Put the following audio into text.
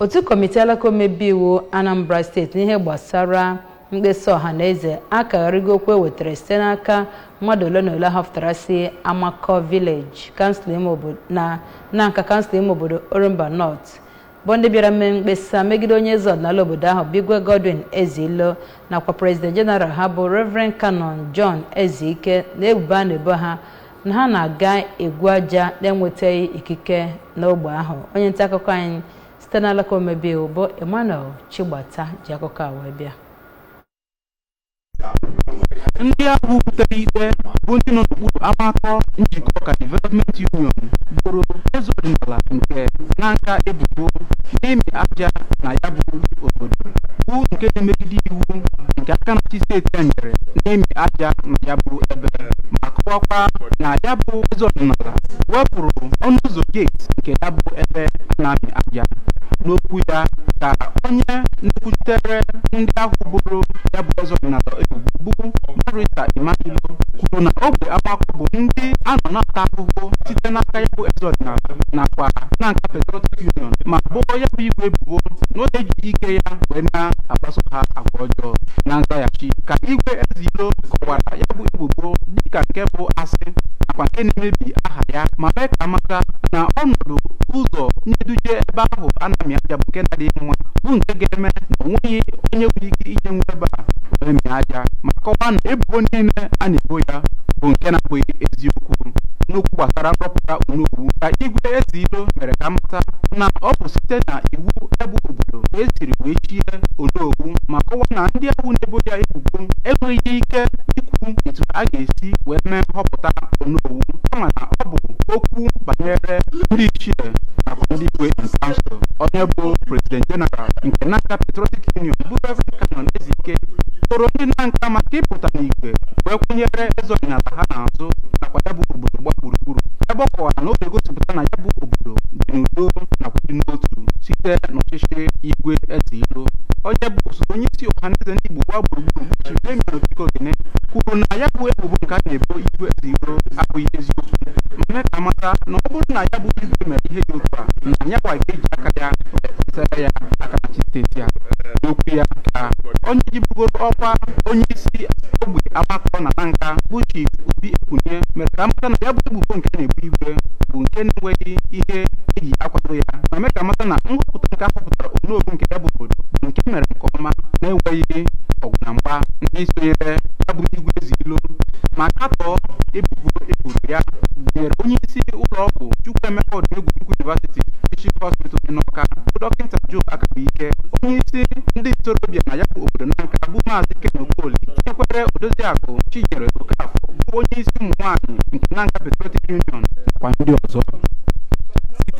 Otu kọmitii alaka omebe iwu Anambra Steeti n'ihe gbasara mkpesa ọha na eze akagharịgo okwu e wetara site n'aka mmadụ ole na ole họpụtara si Amakọ Village, kansụl ime obodo na Nanka, kansụl ime obodo Orumba North, bụ ndị bịara mee mkpesa megide onye eze ọdịnala obodo ahụ bụ Igwe Godwin Ezeilo nakwa President General ha bụ Reverend Canon John Ezeike na ebubo a na-ebo ha na ha na-aga egwu aja na-enwetaghị ikike n'ogbe ahụ. Onye nta akụkọ anyị site n'alaka omebe iwu bụ Emmanuel Chigbata ji akụkọ a wee bịa. Ndị ahụ butere ikpe bụ ndị nọ n'okpuru Amakọ Njikọka Development Union boro eze ọdịnala nke Nanka ebubo n'ịmị aja na ya bụ obodo, bụ nke na-emegide iwu nke aka na-achị steeti a nyere n'ịmị aja na ya bụ ebe, ma kọwakwa na ya bụ eze ọdịnala wepụrụ ọnụ ụzọ gate nke ya bụ ebe a na-amị aja. N'okwu ya ka onye na-ekwuchitere ndị ahụ boro ya bụ eze ọdịnala ebubo bụ Barrister Emmanuel kwuru na ogbe Amakọ bụ ndị a nọ na-ata ahụhụ site n'aka ya bụ eze ọdịnala nakwa Nanka Patriotic Union, ma boo ya bụ igwe ebubo na ọ na-eji ike ya wee na-akpaso ha agwa ọjọọ. Na nzaghachi ka Igwe Ezeilo kọwara ya bụ ebubo dịka nke bụ asị nakwa nke na-emebi aha ya, ma mee ka amata na ọnọdụ ụzọ na-eduje ebe ahụ a na-amị aja bụ nke na-adịghị mma, bụ nke ga-eme na o nweghị onye nwere ike ije nwe ebe a wee mịa aja, ma kọwaa na ebubo niile a na-ebo ya bụ nke na-abụghị eziokwu. N'okwu gbasara nrọpụta Onowu ka Igwe Ezeilo mere ka mata na ọ bụ site na iwu ya bụ obodo ka esiri wee chie Onowu, ma kọwaa na ndị ahụ na-ebo ya ebubo enweghị ike ikwu etu a ga-esi wee mee nhọpụta Onowu, kama na ọ bụ okwu banyere ndị ichie nakwa ndị igwe in council. Onye bụ President General nke Nanka Patriotic Union bụ Reverend Canon Ezike toro ndị Nanka maka ịpụta n'igwe wee kwụnyere eze ọdịnala ha n'azụ nakwa ya bụ obodo gba gburugburu, ebe ọ kọwara na ọ ga-egosipụta na ya bụ obodo dị n'udo nakwa dị n'otu site n'ọchịchị Igwe Ezeilo. Onye bụ osote onye isi Ọhaneze Ndị Igbo gba gburugburu bụ Chief Damian Obikogene kwuru na ya bụ ebubo nke a na-ebo Igwe Ezeilo abụghị eziokwu, ma mee ka amata na ọ bụrụ na ya bụ igwe mere ihe dị otu a, na ya gwa ga-eji aka ya wee kpesara ya aka na steeti a. N'okwu ya ka onye jibugoro ọkwa onye isi ogbe Amakọ na Nanka bụ Chief Obi Ekwunye mere ka amata na ya bụ ebubo nke na-ebu igwe bụ nke na-enweghị ihe eji akwado ya, ma mee ka amata na nhọpụta nke ahọpụtara Onowu nke ya bụ obodo bụ nke mere nke ọma na-enweghị ọgụ na mgba. Ndị sonyere ya bụ Igwe Ezeilo ma katọọ ebubo eboro ya gụnyere onye isi ụlọ ọgwụ Chukwuemeka Odumegwu Ojukwu University Teaching Hospital dị n'Awka bụ Dọkịta Joe Akabuike, onye isi ndị ntorobịa na ya bụ obodo Nanka bụ Maazị Ken Okoli, tinyekwere Odoziakụ Chinyere Okafọ bụ onye isi ụmụ nwaanyị nke Nanka Patriotic Union nakwa ndị ọzọ.